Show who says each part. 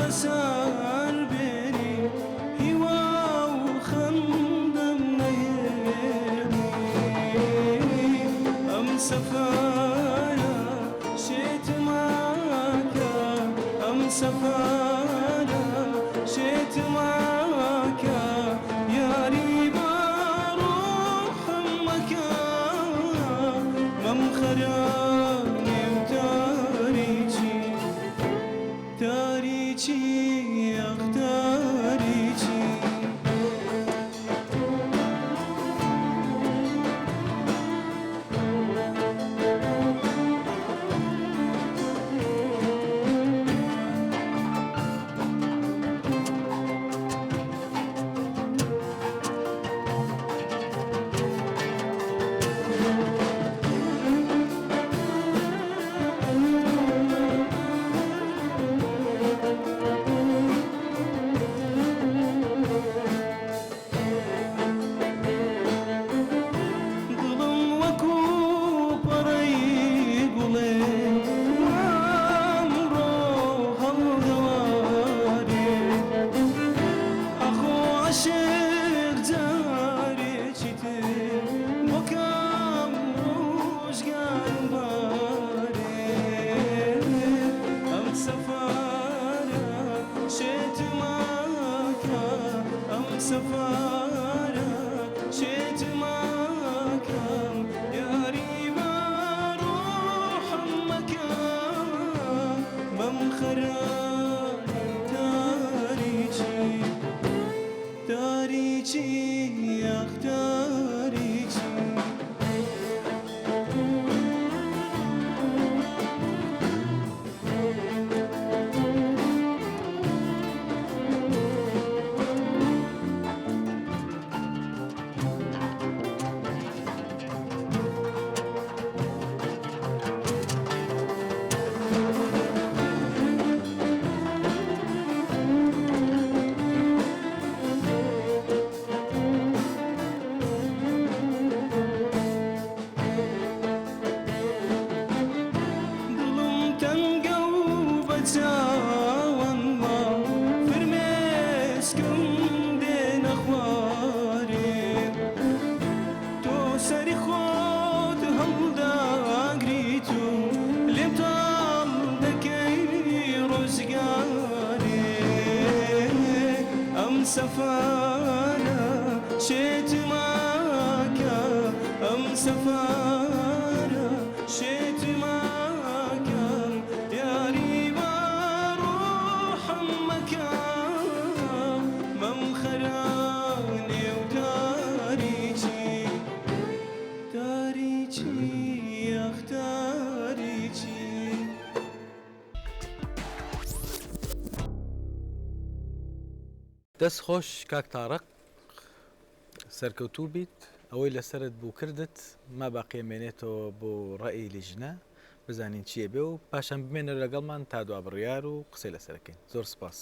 Speaker 1: بەسەر بێنی هیوا و خەندەم نەهێڵی ئەم سەفەرە شێتمەکە ئەم سەفەرە شێتمەکە یاری بە ڕۆحم مەکە مەمخەرە نێو تاریکی تاریکی ئاخ تاریکی. دڵم وەکو پەڕەی گوڵێ وامڕۆ هەڵدەوارێ ئاخۆ عەشق جارێکی تر بۆ کام ڕۆژگارم بارێ ئەم سەفەرە شێتمەکە ئەم سەفەرە شێتمەکەم یاری بە ڕۆحم مەکە مەمخەرە نێو تاریکی تاریکی یاخ تاریکی. دڵم تەنگە و بە چاوەمما فرمێسکم دێنە خوارێ تۆ سەری خۆت هەڵداگریت و لێم تاڵ دەکەی ڕۆژگارێ ئەم سەفەرە شێتمەکە ئەم سەفەرە شێتمەکەم یاری بە ڕۆحم مەکە مەمخەرە نێو تاریکی تاریکی یاخ تاریکی.
Speaker 2: دەست خۆش کاک تارق سەرکەوتوو بیت ئەوەی لەسەرت بوو کردت ما باقی ئەمێنێتەوە بۆ ڕەئی لیژنە بزانین چیە بێ و پاشان بمێنەرە لەگەڵمان تا دوا بڕیار و قسەی لەسەر ئەکەین زۆر سپاس.